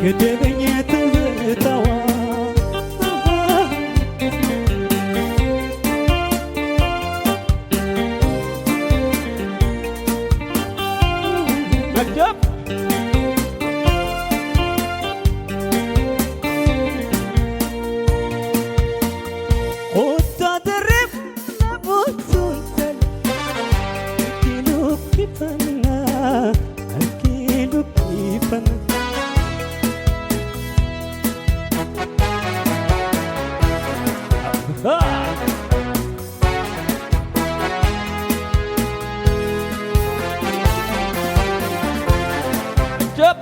ገደበኝ ትዝታዋ። መክደብ። Kottaa dirreef namoota harki lukkifannaa, harki lukkifannaa. Jab.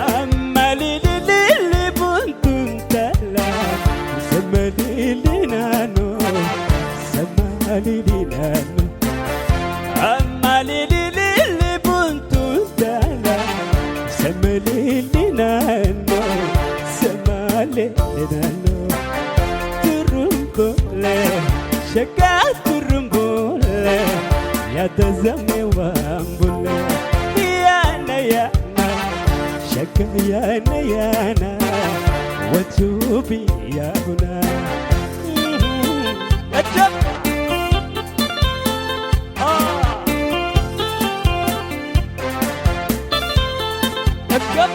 Amma lili buntuun tala sama lili naannoo, sama lili naannoo. Amma lili lili buntuun tala sama lili naannoo, sama lili naannoo. Turumbule shakka turumbule yaada zamee waambule yaana yaana shakka yaana yaana watuubi yaabuna. Ajab! Ah! Ajab!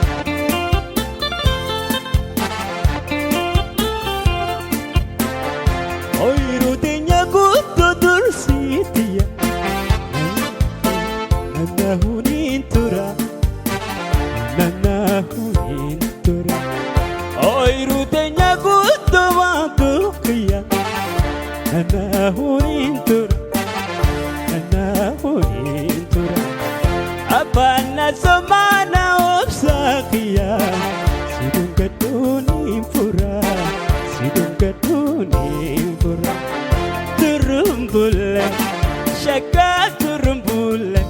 Ooyiruu teenya guutuu dursiitiya nannahuuniin tura, nannahuuniin tura. Ooyiruu teenya guutuu waantuqiya nannahuuniin tura, nannahuuniin tura. Abbaan na somaana obsaaqiya sidun gadhuuniin fura, sidun gadhuuniin fura. Turumbulle shakka turumbulle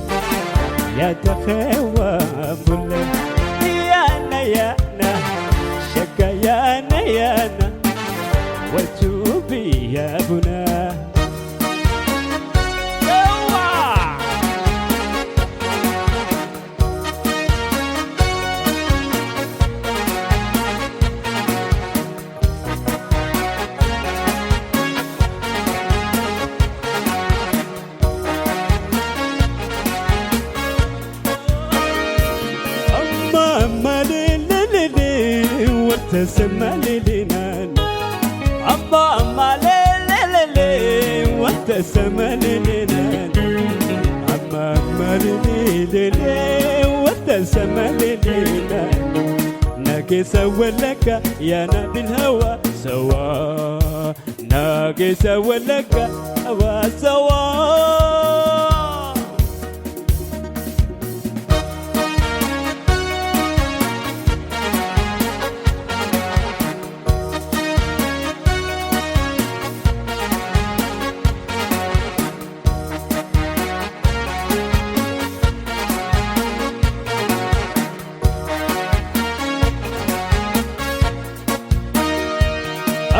yaada keewwan bulle yaana yaana shakka yaana yaana wajuubi yaabuna. Yawwa! Amma amma lelelele wattasama lelenaan. Amma amma lelelele wattasama lelenaan. Amma amma lelelele wattasama lelenaan. Nageessa walakka yaana bilhawa sawa. Nageessa walakka hawa sawa.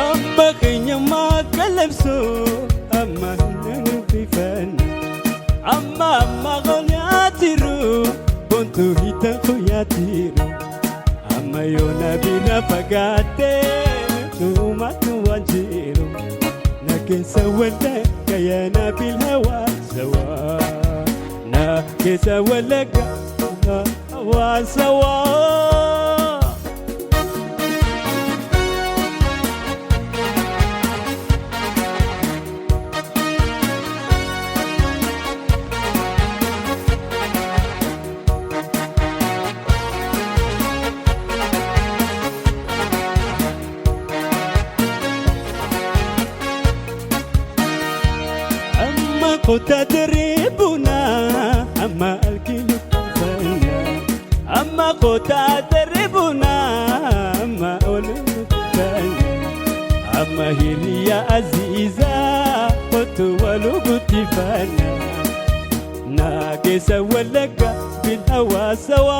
Amma keenya makalabso amma nufifanna amma amma qolyaatiru bontu hitan qoyaatiru amma yoona bina fagaate nuumatu waan jiru na keessa walakka yaana bilhawa sawa, na keessa walakka hawa sawa. Amma kota diribuna amma alkilufanna amma kota diribuna amma olufanna amma hiriya aziza kotu walugutifana nageessa walakka bilhawa sawa.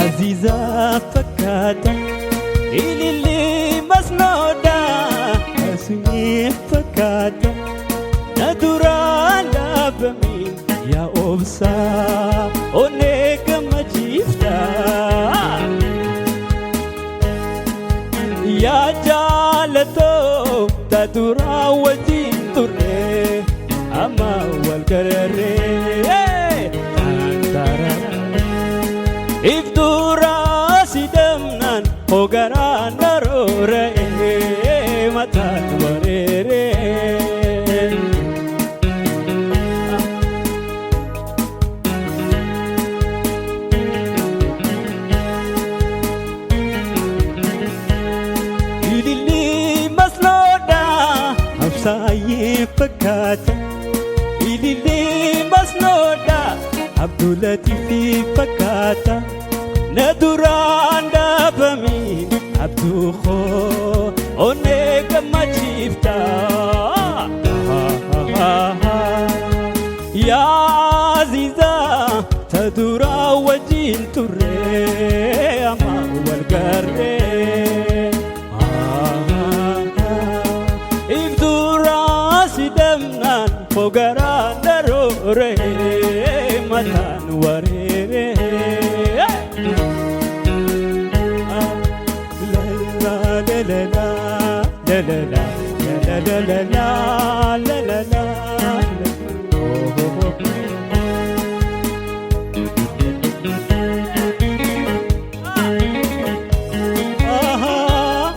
Aziizaa fakkaata. Ililli masnoodha asii fakkaata. Na duraan dhaabame yaa obsaa onnee gammachiifta. Yaa jaalatoo ta duraa wajjin turre amma wal gararree. If duraa si damnaan hogaraan naroora'ee mataan wareeree. Ililli masnoodha habsaayyee fakkaata. Ililli masnoodha Abdulatifi fakkaata. Na duraan dhaabame abduu koo onnee gammachiifta. Yaa Aziizaa ta duraa wajjin turre amma wal garree. If duraa si damnaan fogaraan daroore mataan wareere. La la la la la la la la la la la la la. Oh, oh, oh. Aha.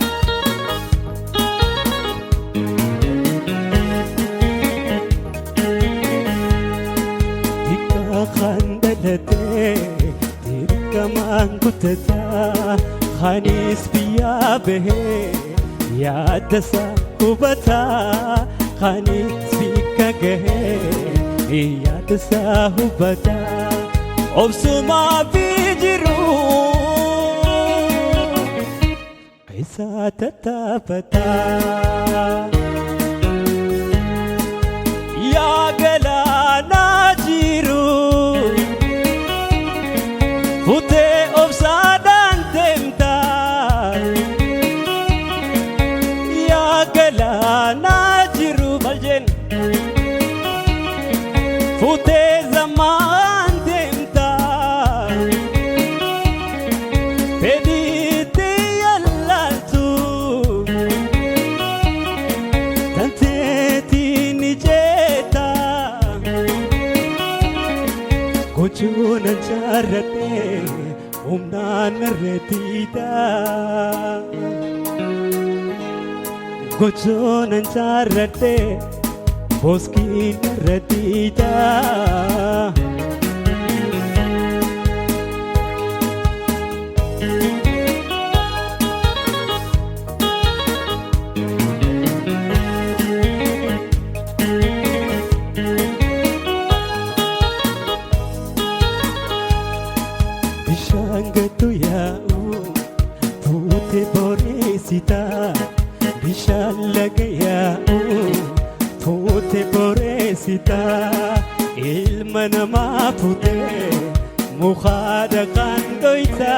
Dikka kan dhalatee dirqamaan guttataa kanis biyyaa bahee yaaddasaa hubataa kanis bikka gahee yaaddasaa hubataa obsumaa fi jiruu keessaa tattaafataa. Yaa galaanaa jiru futee obsaadhaan deemta. Yaa galaanaa jiru maal jenna futee zamaan deemta. Fedhiitti yallaaltu tanteetii ni jeeta. Gochuun jaarradhee humnaan narreetiidha. Gochoon jaarradhee boskiin narreetiidha. Bishaan gaddu yaa'u fuute boreessita. Bishaan laga yaa'u fuute boreessita. Ilma namaa fuute mukaadha kan dhoyta.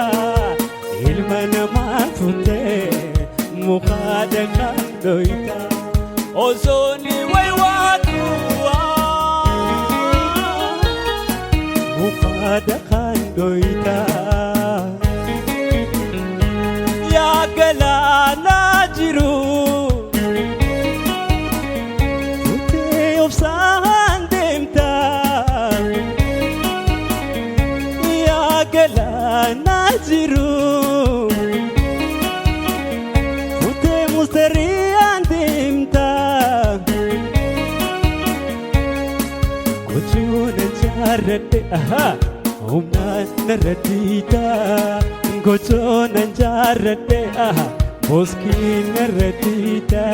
Ilma namaa fuute mukaadha kan dhoyta. Osoo ni waywaatu mukaadha kan dhoyta. Yaa galaanaa jiru futee obsaan deemta. Yaa galaanaa jiru futee mustariyaan deemta. Gochuun jaarradhe humnaan narra diida. Gochoon jaarradhe boskiin narra diida.